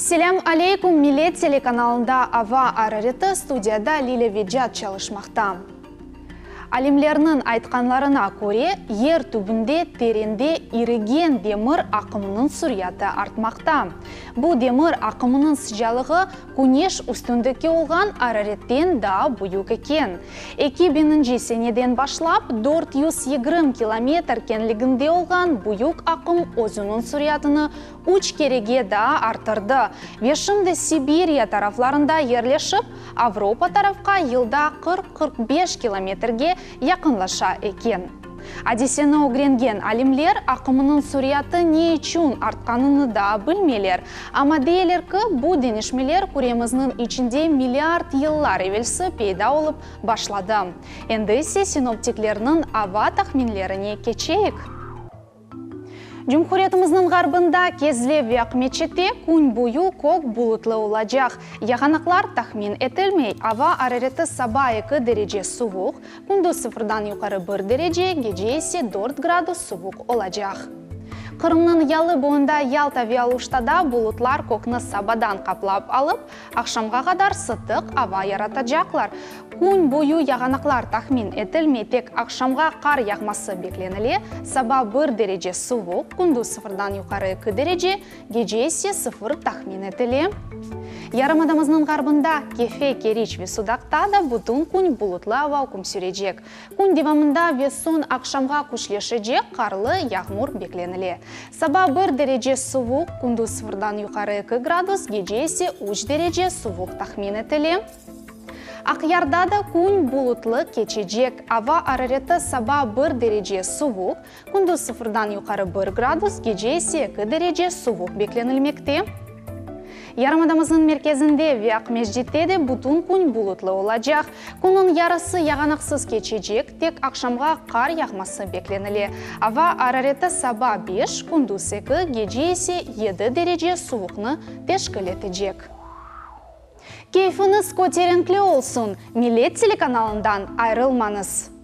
Selâm aleyküm, Millet telekanalında Ava arareti, studiyada Lilâ Vecat çalışmaqta. Alimlerniñ aytqanlarına köre, yer tübünde terende irigen demir aqımınıñ süriyatı artmaqta. Bu demir aqımınıñ sıcalığı küneş üstündeki olğan araretten daa büyük eken. Eki biñinci seneden başlap 420 kilometr kenliginde olğan büyük aqım özüniñ süriyatını üç kerege daa arttırdı ve şimdi Sibirya taraflarında yerleşip, Avropa tarafqa yılda 40-45 kilometrge yaqınlaşa eken. Adiseni ögrengen alimler aqımınıñ süriyatı ne içün artqanını daa bilmeyler, amma deyler ki, bu deñişmeler küremizniñ içinde milliard yıllar evelsi peyda olıp başladı. Endi ise sinoptiklerniñ ava tahminlerine keçeyik. Cumhuriyetimizniñ ğarbında, Kezlev ve Aqmeçitte kün boyu kök bulutlı olacaq. Yağanaqlar tahmin etilmey. Ava arareti saba eki derece suvuq, kündüz sıfırdan yuqarı bir derece, gece ise dört gradus suvuq olacaq. Qırımnıñ yalı boyunda Yalta ve Aluştada bulutlar kökni sabadan qaplap alıp, Aqşamğa qadar sıtıq ava yaratacaqlar. Kün boyu yağanaqlar tahmin etilmey, tek aqşamğa qar yağması beklenile, saba bir derece suvuq, kündüz sıfırdan yuqarı eki derece, gece ise sıfır tahmin etile. Yarımadamıznıñ ğarbında, Kefe, Keriç ve Sudaqta da bütün kün bulutlı ava üküm sürecek. Kün devamında ve soñ aqşamğa küçleşecek qarlı yağmur beklenile. Saba bir derece suvuq, kündüz sıfırdan yuqarı eki gradus, gece ise üç derece suvuq tahmin etile. Aqyarda da kün bulutlı keçecek. Ava arareti saba bir derece suvuq, kündüz sıfırdan yuqarı bir gradus, gece ise eki derece suvuq beklenilmekte. Yarımadamıznıñ merkezinde ve Aqmescitte de bütün kün bulutlı olacaq. Künniñ yarısı yağanaqsız keçecek, tek aqşamğa qar yağması beklenile. Ava arareti saba beş, kündüz eki, gece ise yedi derece suvuqnı teşkil etecek. Keyfiñiz köterinkli olsun, Millet telekanalından ayırılmañız!